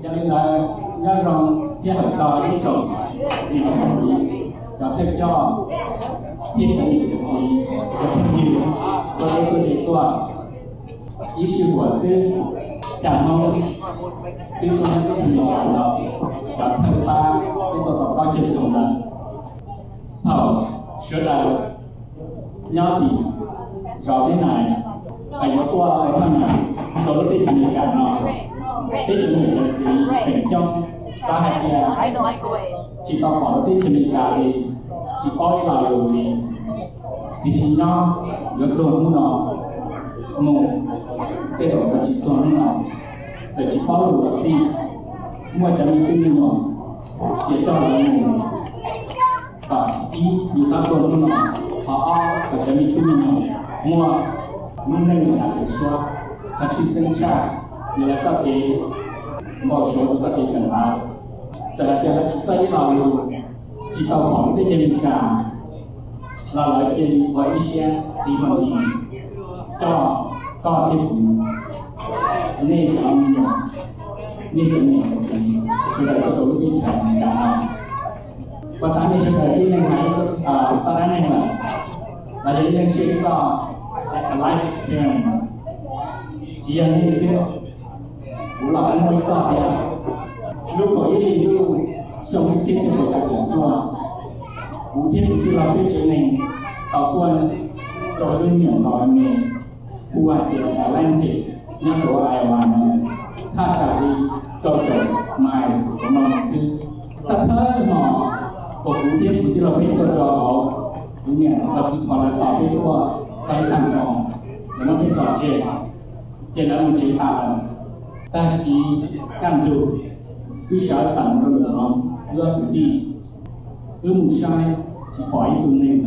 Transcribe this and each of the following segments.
Yog li ntawd, nyob zoo thiab hawm txog ib tsoom niam txiv, cov thawj coj, thiab cov niam cov txiv, cov phooj ywg, cov tuaj tsev tuaj, ib sij huam xwb, cas Hmoob twb tuaj nyob teb chaws Amelikas los, cov thawj pab twb tuaj tau plaub caug xyoo lawm. Thaum sawv daws nyob tim zos Teb Nais, es yuav tuaj ua thaj nees rau lub teb chaws Amelikas no, peb cov niam cov txiv feem coob xav hais tias tsis tau pom lub teb chaws Amelikas li, tsis paub ib lo lus li, tiam sis nyob yuav tuag hnub no, mus tej zaum yuav tsis tuag hnub no, txawm tsis paub lus los xij, muaj cov me tub me nyuam ces coj lawv mus, kom ib yus txhob tuag hnub no, qhov ob kom cov me tub me nyuam muaj lub neej nyob kev suab, qhov tshwj xeeb tshaj yog lawv txoj kev npau suav rau txoj kev kawm ntawv. Txawm hais tias lawv tsis txawj ib lo lus, tsis tau pom lub teb chaws Amelikas los lawv cia li ua ib siab tig mus li coj koj thiab kuv, nej cov me nyuam, nej cov niam cov txiv sawv daws tuaj rau lub teb chaws Amelikas no. Puas tas nej sawv daws tib leeg hais txoj dab neeg lawm, los yog ib leeg siab txoj life experience, tsis yog nej xwb, kuv los kuv muaj ib txoj thiab. Lub kaum ib hlis ntuj xyoo ib txhiab cuaj puas xya caum cuaj, kuv thiab kuv tij laug peb tsev neeg tau tuaj rau lub nyuam qhuav me hu hais tias Atlantic nyob rau Iowa no, thaj tsam li rau caum miles no xwb. Thawj thawj hmo uas kuv thiab kuv tij laug peb tuaj rau hauv, kuv niam los txiv pom lawv tos peb tuaj txog ib tag nrho, lawv muab peb tso tseg, ces lawv mus tsev tas lawm. Tag kis kaj ntug, wb sawv tawm mus rau lwm qhov, wb ob kwv tij, wb mus saib tsis pom ib tug neeg,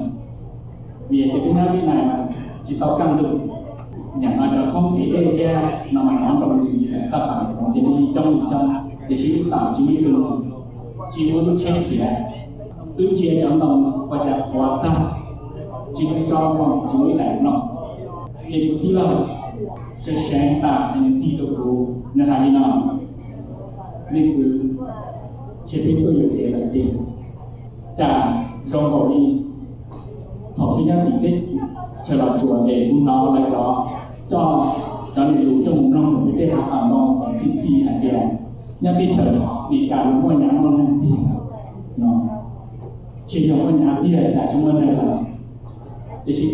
vim tias peb nyob Vib Nais tsis tau kaj ntug. Nim no cov thoob kev dej thiab no mas hnov nroo ntws li, tab tom hnov ces li coob li coob, tiam sis wb tawm tsis muaj ib tug neeg, tsis muaj lub tsheb khiav. Wb ntsia cov ntoo ua cas qhuav tag, tsis muaj ib tsob nplooj, tsis muaj ib daim nplooj. Ces kuv tij laug seev seev tas nws tig rau kuv, nws hais li no, Leej Kwv, ntshe peb tuaj yuam kev lawm tiag. Cas zoo nkaus li thaum peb nyob tim teb chaws Los Tsuas ces kuv hnov lawv cov coj cov niam lus coj mus mloog peb tej hav pas ntoo txhij txhij hais tias nyob teb chaws Amelikas no muaj nyav muaj neeg tiag no. Ntshe yog muaj nyav tiag cas tsis muaj neeg lawm. Tiam sis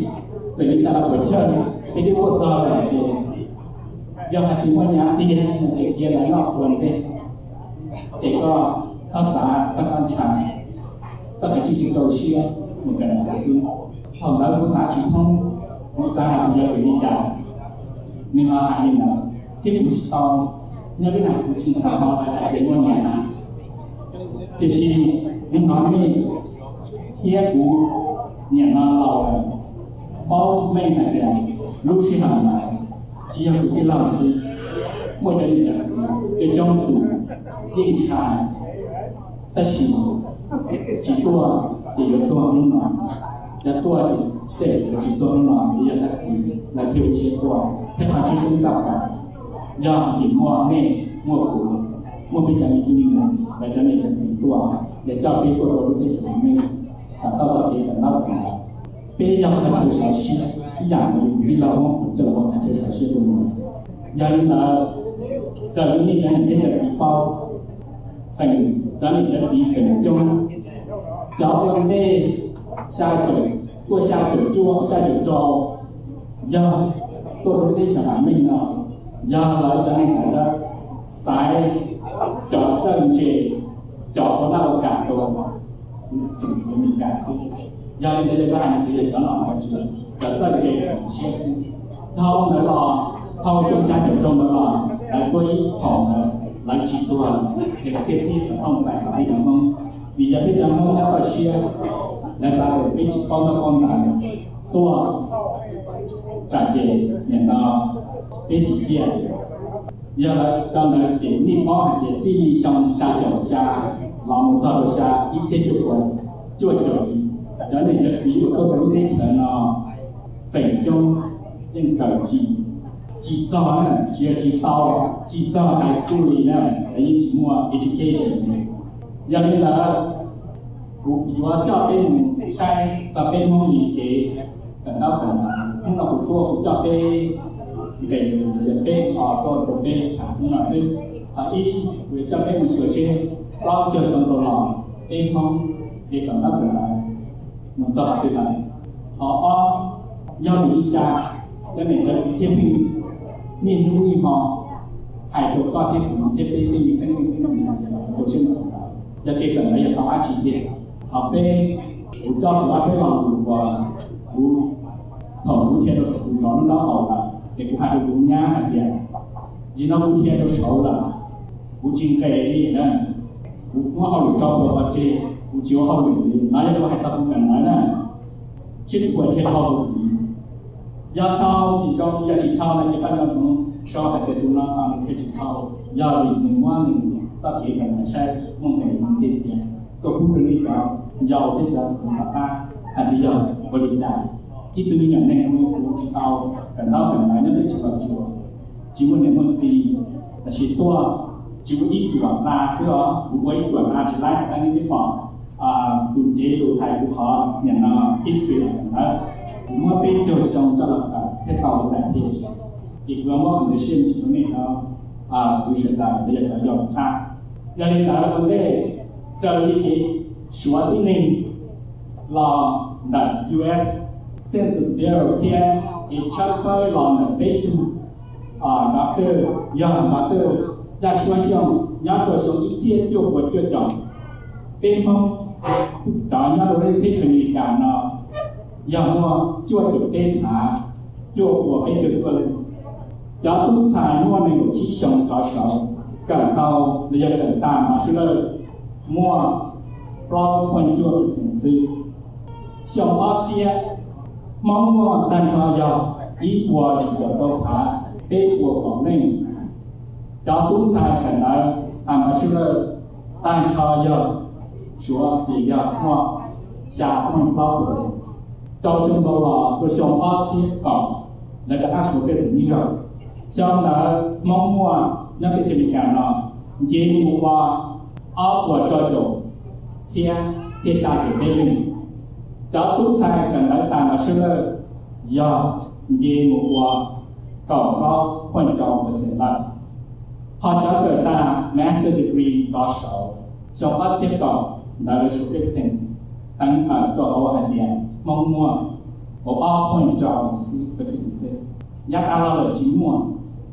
txawm li cas los puas chawj, peb twb tuaj txog lawm ces yog hais tias muaj nyav tiag no ces cia lawv noj ua ntej, ces koj txhob xav koj txhob ntshai, koj kav tsij tsis rau siab mus kawm ntawv xwb. Thaum ntawd kuv xav tsis thoob, kuv xav hais tias yog vim li cas nws ho hais li ntawd thiab kuv tsis tau nyob peb na, kuv tsis tau hnov lawv hais tias muaj nyav na. Tiam sis kuv hnov nej thiab kuv niam no laus lawm, paub meej hais tias lub sij hawm ntawd tsis yog kuv tij laug xwb, muaj cov niam cov txiv coob coob tus yeej ntshai, tab sis tsis tuaj ces yuav tuag hnub no, yog tuaj ces tej zaum yuav tsis tuag hnub no, yog tag kis lawv thiaj ua siab tuaj. Thiab qhov tshwj xeeb tshaj plaws yog vim muaj nej, muaj kuv, muaj peb cov me tub me nyuam, lawv cov niam cov txiv tuaj, lawv coj peb tuaj rau lub teb chaws Amelikas kom tau txoj kev kawm ntaub kawm ntawv. Peb yog qhov chaw sawv siab ib yam nkaus li kuv tij laug muab kuv coj los ua qhov chaw sawv siab rau nws. Yog li ntawd, raws li nej cov niam thiab cov txiv paub, feem, cov niam cov txiv feem coob, cov ua ntej xya caum, tuaj xya caum cuaj xya caum rau, yog tuaj rau lub teb chaws Amelikas no, yog lawv cov neeg lawv xaiv cov txawj ntse, cov ua laj ua kam rau tsoom fwv Amelikas xwb. Yog li ntawd yog koj hais tias yog cov nom cov tswv, cov txawj ntse siab xwb. Dhau ntawd los, dhau xyoo xya caum rau ntawd los lawv tuaj ib thaum ntawd lawv tsis tuag, ces lawv thiaj tig txog tooj txais peb cov Hmoob. Vim yog peb cov Hmoob nyob toj siab, lawv xav tias peb tsis paub ntaub paub ntawv, tuaj tsam ces nim no peb tsis ciaj. Yog lawv cov ntawd ces nej paub hais tias txij li xyoo xya caum xya los mus txog rau xya ib txhiab cuaj puas cuaj caum, cov niam cov txiv uas tuaj rau lub teb chaws no feem coob yeej kawm tsis tsis txog, tsis yog tsis tau, tsis txog high school li na, yeej tsis muaj education. Yog li ntawd, kuv yuav coj peb mus saib txog peb Hmoob li kev kawm ntaub kawm ntawv. Hnub no kuv tuaj kuv coj peb nqes, peb qho tuaj rau peb tham hnub no xwb. Qhov ib, kuv yuav coj peb mus xyuas seb plaub caug xyoo dhau los peb Hmoob kev kawm ntaub kawm ntawv mus txog qhov twg lawm. Qhov ob, yog vim li cas cov niam cov txiv thiaj pheej niaj hnub niaj hmo hais rau koj thiab kuv thiab peb tej me xeeb leej xeeb ntxwv rau siab mus thaum ntawd, yog kev kawm ntawv yog tau dab tsi tiag. Qhov peb, kuv coj kuv ob peb lo lus uas kuv, thaum kuv dhia rau saum kuv tsov lub ntaub hau lawm ces kuv hais rau kuv nyab hais tias, nim no kuv dhia rau saud lawm, kuv tsis nqes li na, kuv muab hauj lwm tso puag pov tseg, kuv tsis ua hauj lwm li. No yog kuv hais txog kuv kawm ntawv na, seb kuv puas dhia dhau li. Yog dhau ces zoo, yog tsis dhau no ces pab nco ntsoov sau hais tias tus no nws dhia tsis dhau, yog vim nws muab nws txoj kev kawm ntawv saib muaj nqis nws thiaj dhia. Tuaj pub rau nej cov yau thiab cov tom qab hais tias yog ua li cas ib tug me nyuam neeg zoo li kuv tsis tau kawm ntaub kawm ntawv nyob teb chaws Los Tsuas, tsis muaj niam muaj txiv, tab sis tuaj tsis ua ib tsuam hla xwb os, kuv ua ib tsuam hla tsis laib, tab nej twb pom tus ncev lus hais kuv qhov niam no history ntawd, kuv muab peb caug xyoo coj los kawm thiaj tau tus daim test. Ces kuv yuav muab qhov ntawd siab mus rau nej cov kwv sawv daws los yog cov yau qab. Yog li ntawd ua ntej, raws li kev suav tib neeg los ntawm U S Census Bureau thiab kev tshawb fawb los ntawm peb tug doctor, yog doctor Yaj Suab Xyooj nyob rau xyoo ib txhiab cuaj puas cuaj caum, peb Hmoob cov nyob rau lub teb chaws Amelikas no yog muaj cuaj caum peb phav cuaj puas peb caug cuaj leej. Cov tub ntxhais muaj nees nkaum tsib xyoo rov saud kawm tau los yog kawm tag mas suav lawj muaj plaub point cuaj percent xwb. Xyoo ob txhiab, Hmoob muaj tag nrho yog ib puas yim caum rau phav peb puas kaum leej. Cov tub ntxhais kawm ntawv tag mas suav lawj tag nrho yog Suav ces yog muaj xya point plaub percent. Rau xyoo dhau los rau xyoo ob txhiab kaum, lawv rov qab suav pej xeem ib zaug. Xyoo ntawd Hmoob muaj nyob teb chaws Amelikas no nce mus ua ob puas rau caum txhiab thiab xya caum peb leej. Cov tub ntxhais kawm ntawv tag mas suav lawj yog nce mus ua kaum plaub point rau percent lawm. Ho cov kawm tag master degree rov saud xyoo ob txhiab kaum ntawd lawv suav pej xeem teev tawm rau hauv hais tias Hmoob muaj kaum ob point rau percent xwb. Yav tas los lawm tsis muaj,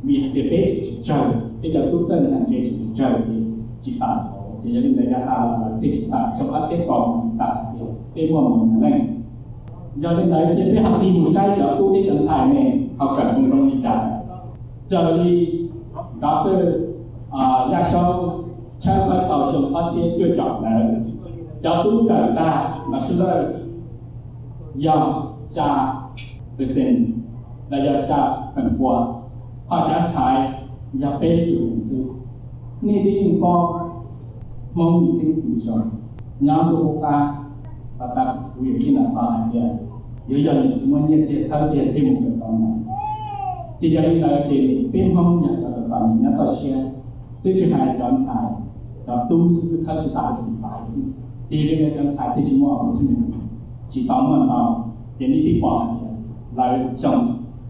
vim hais tias peb tsis tsawg, peb cov tub txawj ntxhais ntse tsis tsawg ces tsis tawm hauv. Ces yog li ntawd yav tas los lawv thiaj tsis tawm, xyoo ob txhiab kaum tawm hais tias peb muaj mus ntawd leej. Yog li ntawd ces peb ho tig mus saib cov tub thiab cov ntxhais ne ho kawm mus zoo li cas. Raws li doctor Yaj Suab Xyooj tshawb fawb tau xyoo ob txhiab cuaj caum ntawd, cov tub kawm tag mas suav lawj yog xya percent, los yog xya feem pua, ho cov ntxhais yog peb percent xwb. Nej twb yeej paub Hmoob yim keeb kwm zoo nyob ntuj qub qab, tas kuv yawm yij no txog hais tias yuav yog niam txiv muaj nyiaj tiag txhawb tiag thiaj mus kawm tau ntawd. Ces yog li ntawd ces peb Hmoob yog cov txom txom nyem nyob toj siab, twb tsis hais cov ntxhais, cov tub xwb twb txhawb tsis tau, tsis xaiv xwb. Ces yog li ntawd cov ntxhais thiaj tsis muaj opportunity, tsis tau muaj ntau. Ces nej twb pom hais tias lawv xyoo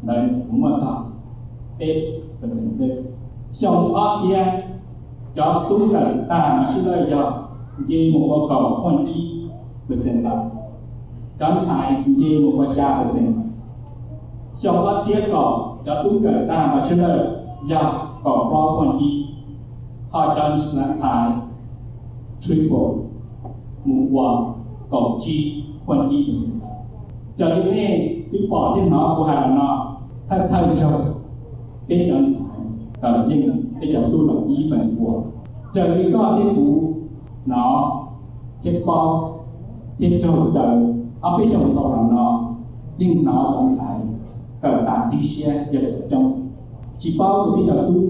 ntawd kuv muaj txog peb percent xwb. Xyoo ob txhiab cov tub kawm tag mas suav lawj yog nce mus ua kaum point ib percent lawm, cov ntxhais nce mus ua xya percent. Xyoo ob txhiab kaum cov tub kawm tag mas suav lawj yog kaum plaub point ib, ho cov ntxhais triple mus ua kaum tsib point ib percent. Raws li nej twb pom thiab hnov kuv hais los no, thawj thawj zaug peb cov ntxhais kawm yeej peb cov tub los ib feem pua. Raws li koj thiab kuv hnov thiab paub thiab raug caw ob peb xyoos dhau los no, yeej hnov cov ntxhais kawm tas tib siab yog coob. Tsis paub tias peb cov tub,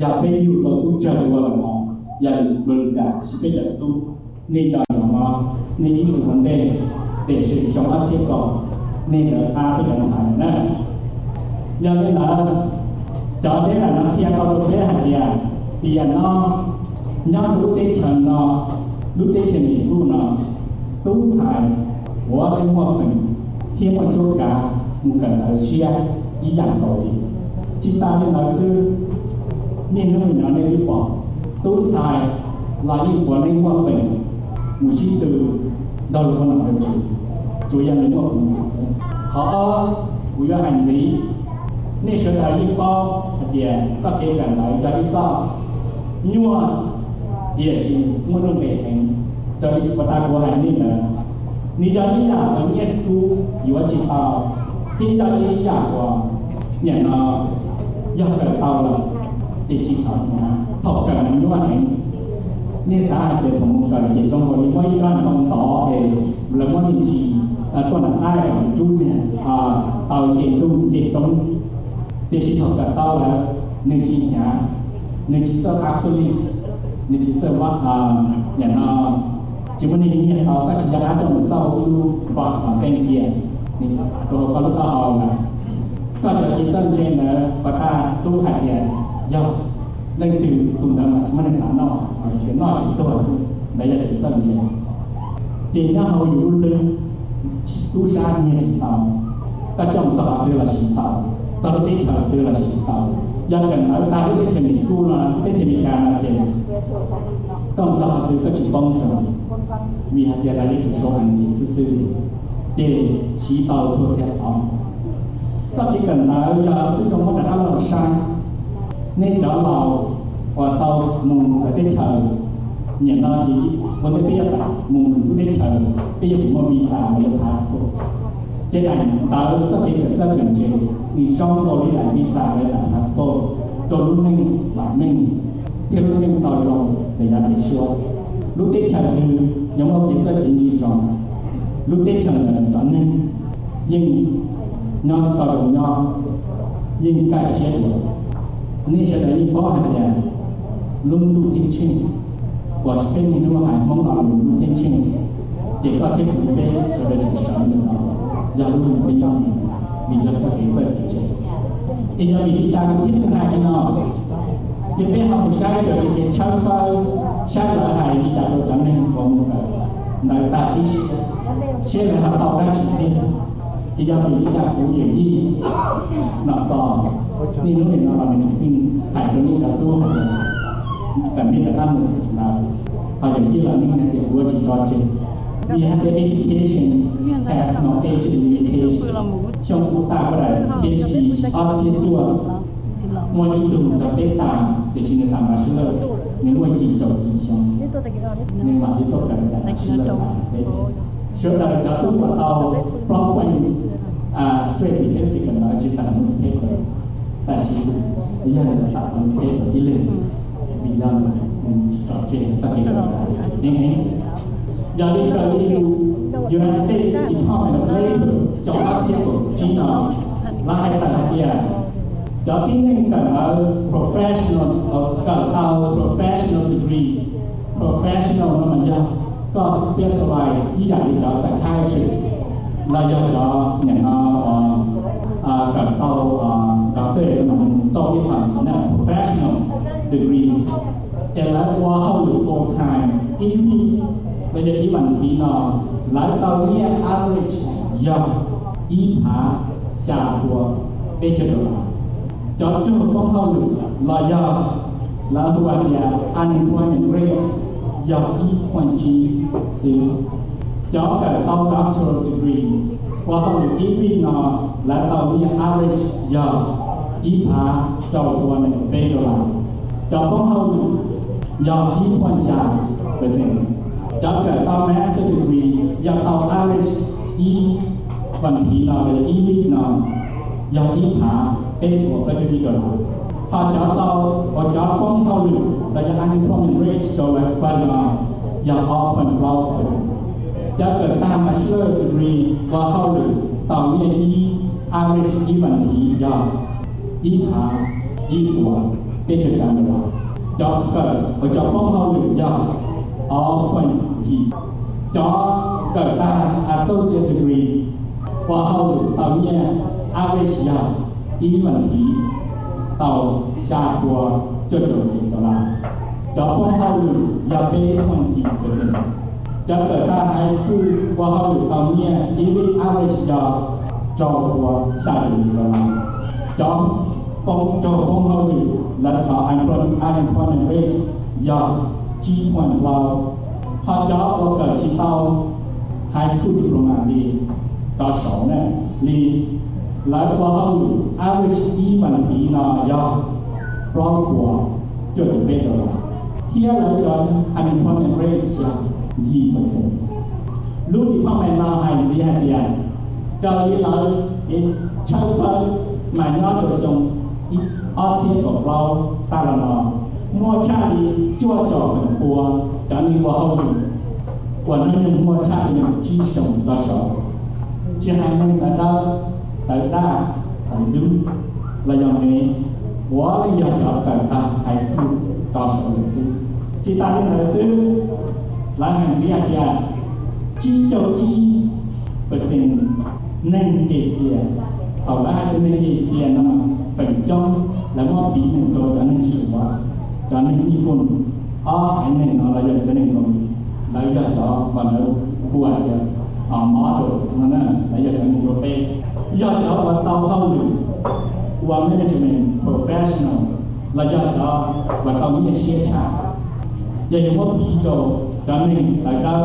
yog peb yug tau tub tsawg dua lawm los yog luag li cas, tab sis peb cov tub, nej nco ntsoov no, nej ib txwm ua ntej, tiam sis xyoo ob txhiab kaum nej lawv qab peb cov ntxhais na. Yog li ntawd, cov deb lam no qhia tau rau peb hais tias, tiam no nyob rau lub teb chaws no, lub teb chaws Nyij Pooj no, tub ntxhais puav leej muaj feem thiab muaj cuab kav mus kawm ntawv siab ib yam nkaus li. Tsis tas li ntawd xwb, niaj hnub no nej twb pom tub ntxhais los yeej puav leej muaj feem mus sib tw nrog luag ua nom ua tswv, tsuas yog nws muaj peev xwm xwb. Qhov ob, kuv yuav hais ntxiv, nej sawv daws yeej paub hais tias txoj kev kawm ntawv yog ib txoj nyuaj, tiam sis muaj nuj nqis heev. Raws li puag ta kuv hais nej ntawd, nws yog ib yam uas nyiaj kub yuav tsis tau, thiab yog ib yam uas nim no yog kawm tau lawm ces tsis txhob hnyav. Thaum kawm mas nyuaj heev, nej xav hais tias thaum mus kawm ces zoo nkaus li muab ib tsob ntoo ntov es lawv muab me ntsis tuaj nram qab kom rub niag taw nce ntuj nce roob. Tiam sis thaum kawm tau lawm, nws tsis hnyav, nws tsis txawj obsolete, nws tsis txawj nim no tsis muaj neeg nyiag tau, koj tsis nco qab coj mus xauj ib lub box tom peej cia, rau hauv koj lub taub hau lawm. Koj cov kev txawj ntse ntawd puag ta tub hais tias yog leej twg tus ntawd mas tsis muaj neeg xav noj, noj ces tuag xwb, ntawd yog kev txawj ntse. Ces nyob hauv yus lub hlwb, tub sab nyiag tsis tau, koj coj mus txog qhov twg los siv tau, txog lub teb chaws twg los siv tau. Yog kawm ntawv tag lub teb chaws Nyij Pooj no, teb chaws Amelikas no ces koj mus txog qhov twg koj tsis poob saud, vim hais tias lawv yuav tsum sau Askiv xwb xwb li, ces siv tau txhua txhia qhov. Txoj kev kawm ntawv yog twb zoo muab rov qab los saib, nej cov laus uas tau mus txawv teb chaws, nim no ces ua ntej peb yuav mus lwm lub teb chaws, peb yuav tsum muaj visa los yog passport. Ces daim ntawv txoj kev kawm txawj kawm ntse nws zoo nkaus li daim visa los yog daim passport rau lub neej vam meej thiab lub neej tau zoo rau yav pem suab. Lub teb chaws twg yuav muaj kev txawj kev ntse zoo, lub teb chaws ntawd cov neeg yeej nyob tau zoo nyob, yeej kaj siab dua. Nej sawv daws yeej paub hais tias lub ntuj ceeb tsheej uas peb niaj hnub hais Hmoob lo lus lub ceeb tsheej, ces koj thiab kuv peb sawv daws tseem sawv ntawm no, yog lub zeeg peb nyob, vim yog koj kev txawj kev ntse. Es yog vim li cas kuv thiaj li hais li no? Ces peb ho mus saib raws li kev tshawb fawb, saib lawv hais li cas rau cov neeg uas mus kawm ntawv tag tib si, saib lawv ho tau dab tsi tiag. Ces yog vim li cas kuv yawm yij Nom Txos niaj hnub nim no los nws tseem hais rau nej cov tub hais tias kom nej rov qab mus ntawd, ho yawm yij los nej hais tias kuv yuav tsis tso tseg. Vim hais tias education has no age limitation. Xyoo kuv tag koj daim PhD ob txhiab cuaj, muaj ib tug ntawm peb tag, tiam sis nws tag bachelor, nws muaj yim caum yim xyoo, nws mam li tuaj kawm daim bachelor. Sawv daws cov tub uas tau plaub point straight, peb tsis kawm ntawv tsis tag newspaper, tab sis yog tag newspaper ib leeg, vim yog tso tseg txoj kev kawm ntawv heev heev. Yog li raws li United States Department of Labor xyoo ob txhiab kaum tsib no, lawv hais txog hais tias cov tib neeg kawm ntawv professional, kawm tau professional degree, professional no mas yog koj specialize ib yam li cov psychiatrist los yog cov nim no kawm tau doctor no mas tau ib qho ntxiv na, professional degree, es lawv ua hauj lwm full time ib vij los yog ib vas thiv no, lawv tau nyiaj average yog ib phav xya pua peb caug dollar. Cov raug poob hauj lwm los yog lawv hu hais tias unemployment rate yog ib point tsib xwb. Cov kawm tau doctoral degree ua hauj lwm ib vij no, lawv tau nyiaj average yog ib phav rau pua nees nkaum peb dollar. Cov poob hauj lwm yog ib point xya percent. Cov kawm tau master degree yog tau average ib vas thiv no los yog ib vij no yog ib phav peb puas plaub caug ib dollar. Ho cov tau, ho cov poob hauj lwm los yog unemployment rate rau lawv pawg no yog ob point plaub percent. Cov kawm tag bachelor degree ua hauj lwm tau nyiaj ib, average ib vas thiv yog ib phav ib puas peb caug xya dollar. Cov kawm, ho cov poob hauj lwm yog ob point yim. Cov kawm tag associate degree ua hauj lwm tau nyiaj average yog ib vas thiv tau xya pua cuaj caum yim dollar. Cov poob hauj lwm yog peb point yim percent. Cov kawm tag high school ua hauj lwm tau nyiaj ib week average yog rau pua xya caum yim dollar. Cov poob raug poob hauj lwm lawv qhov unemployment rate yog tsib point plaub. Ho cov uas kawm tsis tau high school diploma li rov saud na, li lawv ua hauj lwm average ib vas thiv no yog plaub pua cuaj caum peb dollar, thiab lawv cov unemployment rate yog yim percent. Lub department no hais ntxiv hais tias raws li lawv tshawb fawb mas nyob rau xyoo ob txhiab kaum plaub tag los no muaj tshaj li cuaj caum feem pua cov neeg ua hauj lwm uas hnub nyoog muaj tshaj li nees nkaum tsib xyoos rov saud, tsis hais neeg tawv dawb, tawv daj, tawv dub los yog me, puav leej yog cov kawm tag high school rov saud lawm xwb. Tsis tas li ntawd xwb, lawv hais ntxiv hais tias tsib caug ib percent neeg Asia, thaum lawv hais tias neeg Asia no mas feem coob lawv muab piv mus rau cov neeg Suav, cov neeg Nyij Pooj, ob haiv neeg no los yog cov neeg Kaus Lim, lawv yog cov uas lawv hu hais tias models no na, lawv yog cov neeg nruab peb, yog cov uas tau hauj lwm ua management professional los yog cov uas tau nyiaj siab tshaj. Yog yuav muab piv rau cov neeg tawv dawb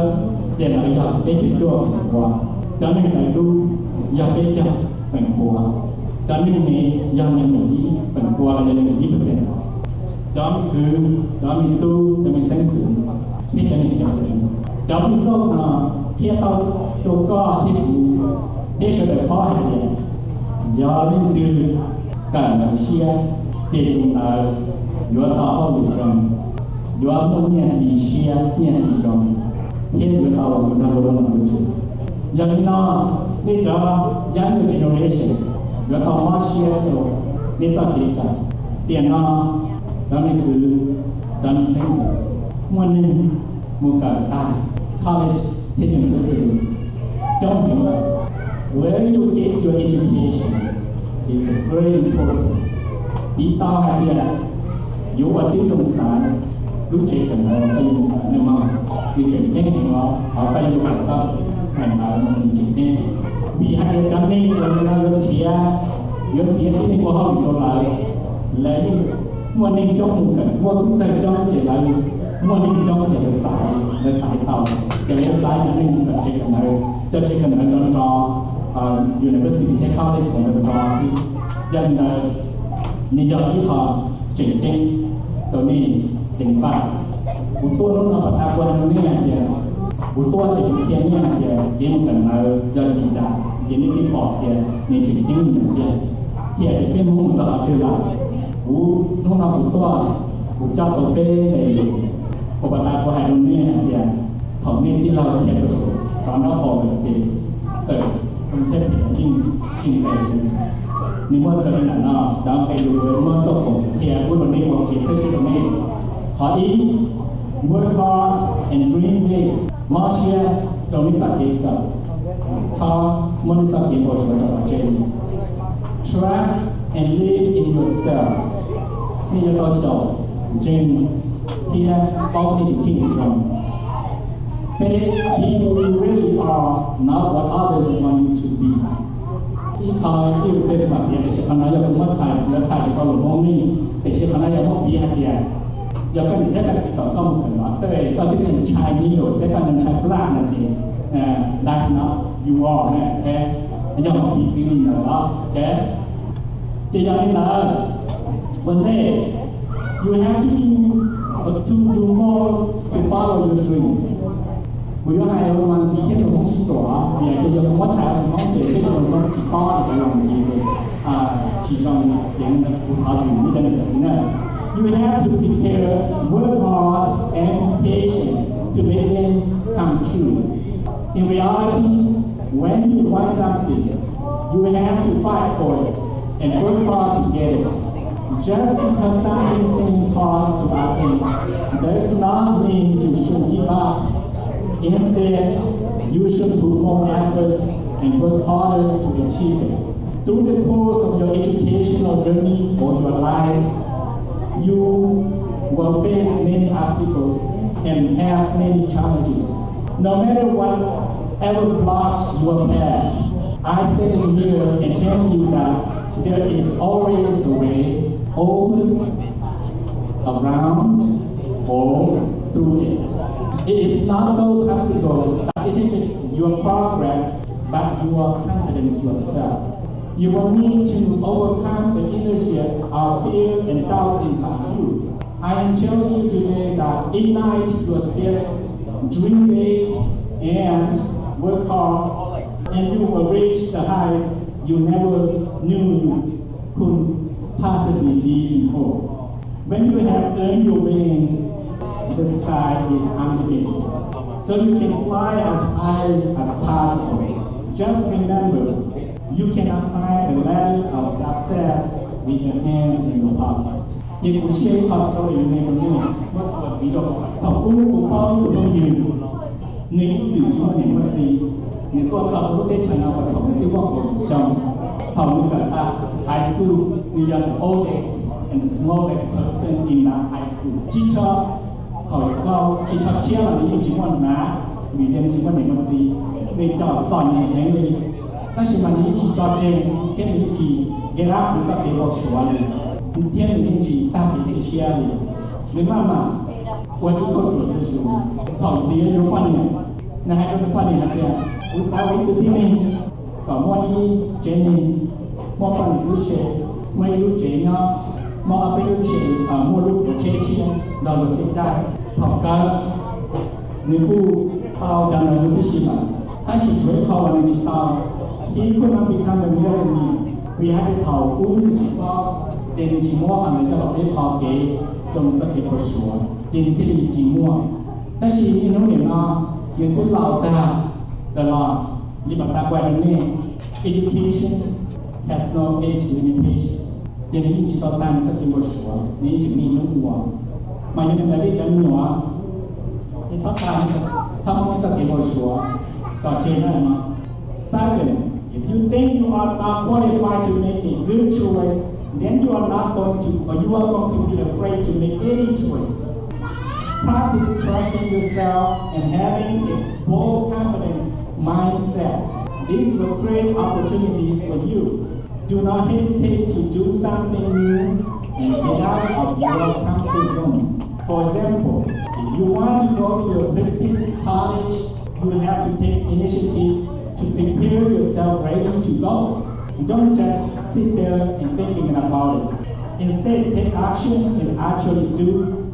ces lawv yog peb caug cuaj feem pua, cov neeg tawv dub yog peb caug feem pua, cov neeg me yog nees nkaum ib feem pua los yog nees nkaum ib percent. Cov me kwv, cov me tub, cov me xeeb ntxwv thiab cov niam cov txiv, cov results no thiaj tau rau koj thiab kuv thiab sawv daws paub hais tias yog leej twg kawm ntawv siab ces tus ntawd yuav tau hauj lwm zoo, yuav muaj nyiaj li siab nyiaj li zoo, thiab yuav tau nrog luag ua nom ua tswv. Yog li no, nej cov younger generation yuav tau mob siab rau nej txoj kev kawm. Tiam no, cov me kwv, cov me xeeb ntxwv, muaj neeg mus kawm tag college thiab university coob heev lawm. Where you get your education is very important. Piv tau hais tias yuav ua tib zoo xaiv lub tsev kawm ntawv koj yuav mus kawm ne mog, nws tseem ceeb heev os, qhov koj yuav mus kawm tau hais ntawd nws tseem ceeb. Vim hais tias cov neeg uas yuav nrhiav, yuav nrhiav tib neeg ua hauj lwm rau lawv, lawv yeej muaj neeg coob mus kawm, muaj tub txawg coob ces lawv, muaj neeg coob ces lawv xaiv, lawv xaiv tau, ces lawv xaiv cov neeg kawm tsev kawm ntawv, cov tsev kawm ntawv nrov nrov, university thiab college ntawd nrov xwb. Yog li ntawd, nws yog ib qho tseem ceeb rau nej ceev faj. Kuv tuaj hnub no pas tas kuv hais rau nej hais tias, kuv tuaj ces kuv qhia nej hais tias kev mus kawm ntawv yog li cas, ces nej twb pom tias nws tseem ceeb li cas tiag, thiab tias peb Hmoob mus txog qhov twg lawm. Kuv hnub no kuv tuaj, kuv coj tau peb nqe lus uas pas tas kuv hais rau nej hais tias thaum nej tij laug khiav rau saum rov nraub qaum lawm ces txawm zoo thiab phem yeej tsis nqes li. Nws muaj raws li ntawm no cov nqe lus uas muab tuaj koom qhia pub rau nej ua kev txhawb siab rau nej. Qhov ib, work hard and dream big, mob siab rau nej txoj kev kawm, txhob muab nej txoj kev npau suav tso pov tseg. Trust and live in yourself, nej yuav tau xyaum ntseeg thiab paub nej tus kheej zoo. Peb, be who you really are, not what others want you to be. Ib qho ib yam peb mam piav, tiam sis qhov no yog kuv muab txhais, yuav txhais rau luag Hmoob ne, tiam sis qhov no yog muab piv hais tias yog koj niam thiab koj txiv kom koj mus kawm ntawv, koj twb tseem ntshai needle, seb koj ntshai plab no ces that's not you are, yog muab piv txij li ntawd os. Ces yog li ntawd, one day you have to do, to do more to follow your dreams. Kuv yuav hais ua Hmoob thiab luag Hmoob sib txuam, vim tias yog kuv muab txhais ua Hmoob ces peb cov Hmoob tsis paub tias cov Hmoob ces tsis zoo, ces kuv thov txim nej cov niam cov txiv na. You have to prepare, work hard and be patient to make them come true. In reality, when you want something, you have to fight for it and work hard to get it. Just because something seems hard to obtain does not mean you should give up. Instead, you should put more efforts and work harder to achieve it. Through the course of your educational journey or your life, you will face many obstacles and have many challenges. No matter whatever blocks your path, I stand here and tell you that there is always a way over, around, or through it. It is not those obstacles that inhibit your progress, but your confidence yourself. You will need to overcome the inertia of fear and doubts inside you. I am telling you today that ignite your spirits, dream big, and work hard, and you will reach the heights you never knew you could possibly be before. When you have earned your wings, the sky is unlimited. So you can fly as high as possible. Just remember, you cannot climb the ladder of success with your hands in your pocket. Ces kuv share ib qho story me rau nej, muab txuas ntxiv rau thaum ub kuv paub tus phooj ywg, nws ib txwm tsis muaj niam muaj txiv, nws tuaj txog lub teb chaws no thaum nws twb muaj kaum xyoo. Thaum nws kawm high school, nws yog the oldest and the smallest person in that high school. Tsis txhob, thaum yog tsis txhob tshiab los nws yeej tsis muaj hnav, vim tias nws tsis muaj niam muaj txiv, nws coj txom nyem heev li. Tab sis mas nws yeej tsis tso tseg thiab nws yeej tsis give up nws txoj kev npau suav li, thiab nws yeej tsis tag kev cia siab li. Nws maj mam ua ib kauj ruam zuj zus. Thaum ntiav yuav poj niam, nws hais rau nws poj niam hais tias, kuv xav ua ib tug tib neeg kom muaj ib tsev neeg, muaj poj niam lub tsev, muaj ib lub tsev nyob, muaj ob peb lub tsev, muaj lub tsev tshiab nrog luag tej daim. Thaum kawg nws kuj tau cov ntawd huv tib si lawm, tab sis tshuav ib qho uas nws tsis tau. He could not become a millionaire vim hais tias thaum ub nws tsis paub, ces nws tsis muab qhov ntawd coj los ua ib qho kev rau nws txoj kev npau suav, ces nws thiaj li tsis muaj. Tab sis niaj hnub nim no nws twb laus tag lawm los li pas tas kuv hais rau nej, education has no age limitation. Ces nws yeej tsis tau tag nws txoj kev npau suav, nws yeej tseem niaj hnub ua. Mas yog li ntawd nej cov me nyuam, nej txhob tag, txhob muab nej txoj kev npau suav tso tseg na no. Second, if you think you are not qualified to make a good choice, then you are not going to, or you are going to be afraid to make any choice. Practice trusting yourself and having a bold confidence mindset. This will create opportunities for you. Do not hesitate to do something new and get out of your comfort zone. For example, if you want to go to a prestigious college, you have to take initiative to prepare yourself ready to go. Don't just sit there and thinking about it. Instead, take action and actually do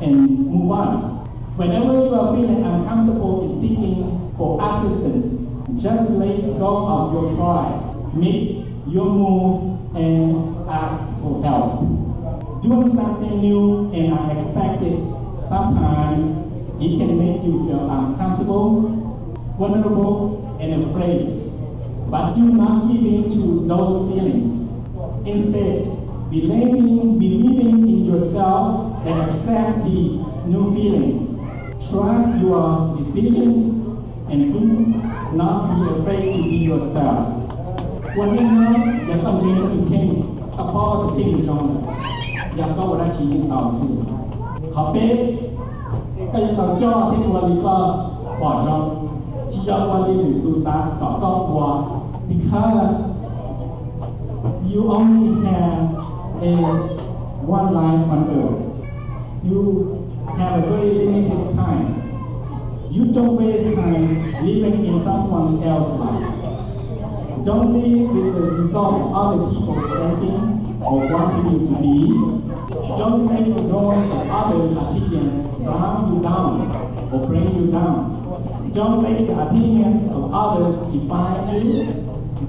and move on. Whenever you are feeling uncomfortable in seeking for assistance, just let go of your pride. Make your move and ask for help. Doing something new and unexpected, sometimes it can make you feel uncomfortable, vulnerable, and afraid. But do not give in to those feelings. Instead, believing, believing in yourself and accept the new feelings. Trust your decisions and do not be afraid to be yourself. Ua neej nyob, yog koj ntseeg koj tus kheej, koj paub koj tus kheej zoo lawm, yog koj ua dab tsi yeej tau xwb. Qhov peb, koj yuav tau coj thiab ua li koj pom zoo, tsis yog ua li lwm tus xav kom koj ua, because you only have a one life on earth. You have a very limited time. You don't waste time living in someone else's life. Don't live with the results of other people's thinking or wanting you to be. Don't make the noise of others' opinions drown you down or bring you down. Don't let the opinions of others define you.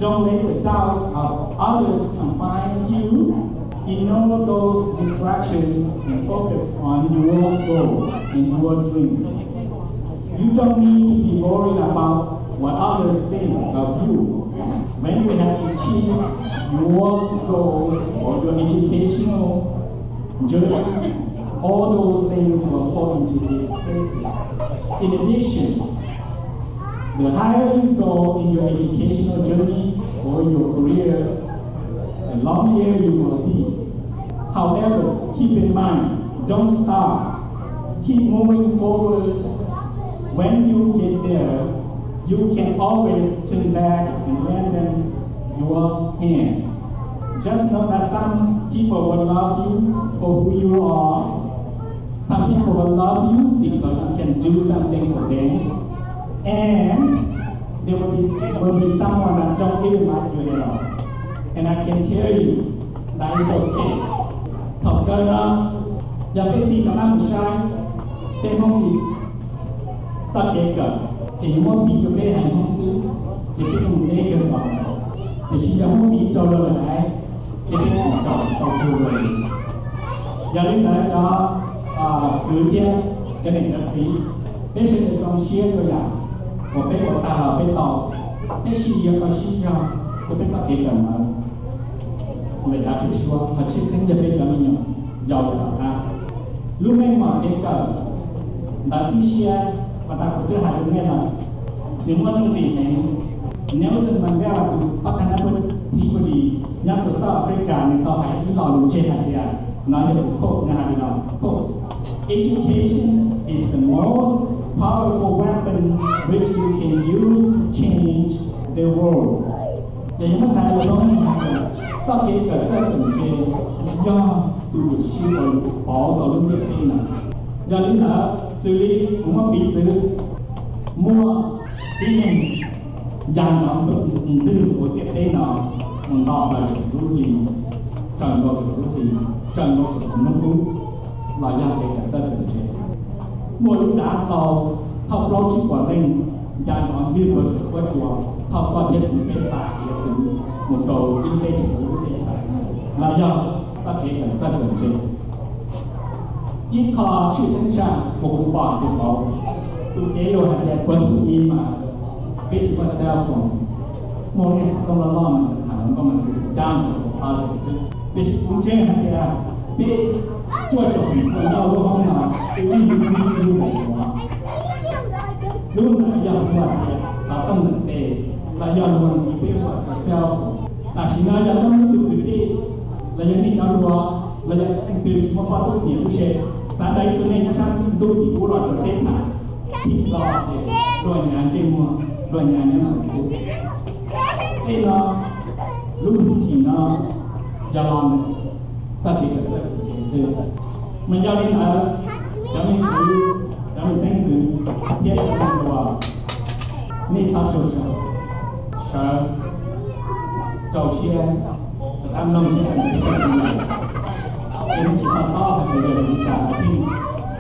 Don't let the doubts of others confine you. Ignore those distractions and focus on your goals and your dreams. You don't need to be worried about what others think of you. When you have achieved your goals or your educational journey, all those things will fall into these places. In addition, the higher you go in your educational journey or your career, Lonelier you will be. However, keep in mind, don't stop. Keep moving forward. When you get there, you can always turn back and lend them your hand. Just know that some people will love you for who you are. Some people will love you because you can do something for them. And there will be, will be someone that don't even like you at all. And I can tell you that it's okay. Thaum kawg no, yog peb tig rov qab mus saib peb Hmoob Vim txoj kev kawm, ces yuav muab piv rau peb haiv Hmoob xwb, ces peb mus deb kawg nkaus. Tiam sis yog muab piv rau luag lwm haiv, ces peb tseem kawm tsis tau kawg li. Yog li ntawd cov kwv tij, cov niam cov txiv, peb sawv daws zoo siab rau yam uas peb ua tag los peb tau, tab sis yuav tau sib zog rau peb txoj kev kawm ntawd. Lawm yav peb suav qhov tshwj xeeb yog peb cov me nyuam yaus lawm tom qab. Lub meej mom kev kawm ntawd tib siab, uas tag kuv twb hais rau nej lawm, nws muaj nuj nqis heev. Nelson Mandela tus pab thab nab pab thib pab dis nyob rau South Africa nws tau hais ib lo lus tseg hais tias, no yog tus quote nws hais li no, quote, Education is the most powerful weapon which you can use to change the world. Yog yuav muab txhais tau zoo hais tias txoj kev kawm txawj kawm ntse yog tus yuam sij uas pauv tau lub ntiaj teb no. Yog li ntawd xws li kuv muab piv txwv, muaj ib neeg ya nrov ntwg hauv ntiaj teb no mus nto plaws saum lub hli, tsaws nkaus saum lub hli, tsaws nkaus saum hnub qub, los yog kev kawm txawj kawm ntse. Muaj lub dav hlau thauj plaub tsib puas leej ya nrov ntwg ua saum huab cua, thauj koj thiab kuv peb pab hiav txwv mus rau lub teb chaws lub teb chaws, los yog txoj kev kawm txawj kawm ntse. Ib qho tshwj xeeb tshaj uas kuv pom tias pauv tus cev lus hais tias puav thaum ub mas peb tsis muaj cell phone, muaj ib xov tooj loj loj mas tham hluas nkauj mas tsuas cab mus rau closet xwb. Tiam sis kuv ntseeg hais tias peb cuaj caum feem pua ntau lub hoob no twb yeej txib lub npe ua, lub ntawd yog muaj xov tooj ntawm tes, los yog luag nti peb ua cell phone. Tam sim no yog koj muaj tus kwv tij, los yog nej cov hluas, los yog leej twg tsis muaj poj tub niam tub se, xav nrog ib tug neeg nyob sab ntuj tim ub los tso teb tham, thib lo ces luag nyav ntsej muag, luag nyav nyob ntawd xwb. Tej no, lub hwj chim no yog los ntawm txoj kev kawm txawj kawm ntse xwb. Mas yog li ntawd, cov me kwv, cov me xeeb ntxwv thiab cov me nyuam, nej txhob tsaug zog, sawv rau siab, rov qab mloog siab rau nej cov txiv lawm. Es nej tsis to taub hais tias yog li cas pheej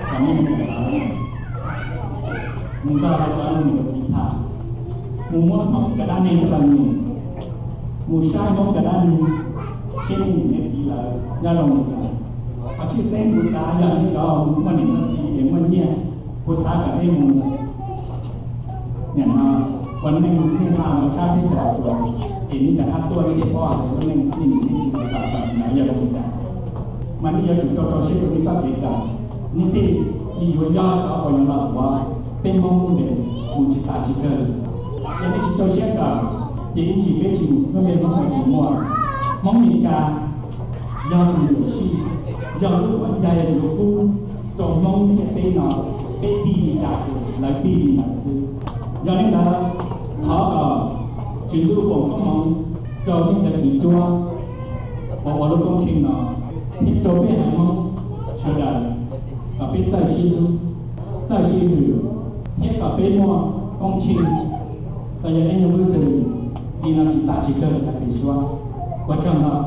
kom nej mus tham, mus nrog rau cov niam txiv tham, mus muab Hmoob cov dab neeg coj los nyeem, mus saib Hmoob cov dab neeg, seb nej niam nej txiv lawv nyob zoo li cas. Qhov tshwj xeeb kuv xav yog nej cov muaj niam muaj txiv es muaj nyiaj, kuv xav kom nej mus nim no ua neej, nej hla mus sab teb chaws Los Tsuas, es nej rov qab tuaj nej thiaj paub hais tias lub neej nej niam nej txiv lawv tau tam sim no yog li cas. Mas nej yuav tsum rau rau siab rau nej txoj kev kawm, nej thiaj li yuav yog cov uas yuav los tuav peb Hmoob lub npe mus tsis tas tsis kawg. Yog nej tsis rau siab kawm, ces ib ntsis peb tsis, lub npe Hmoob tsis muaj. Hmoob Mes Kas yog tus yuam sij, yog lub uas ncaj yog tus yuav pub rau Hmoob ntiaj teb no peb tig li cas ces lawv tig li ntawd xwb. Yog li ntawd, thov kom Tswv Ntuj foom koob hmoov rau nej cov tswv cuab uas ua lub koob tsheej no, thiab rau peb haiv Hmoob sawv daws kom peb txawj sib hlub, txawj sib hwm, thiab kom peb muaj koob tsheej los yog anniversary li no tsis tas tsis kawg li hais tias suab. Ua tsaug ntau.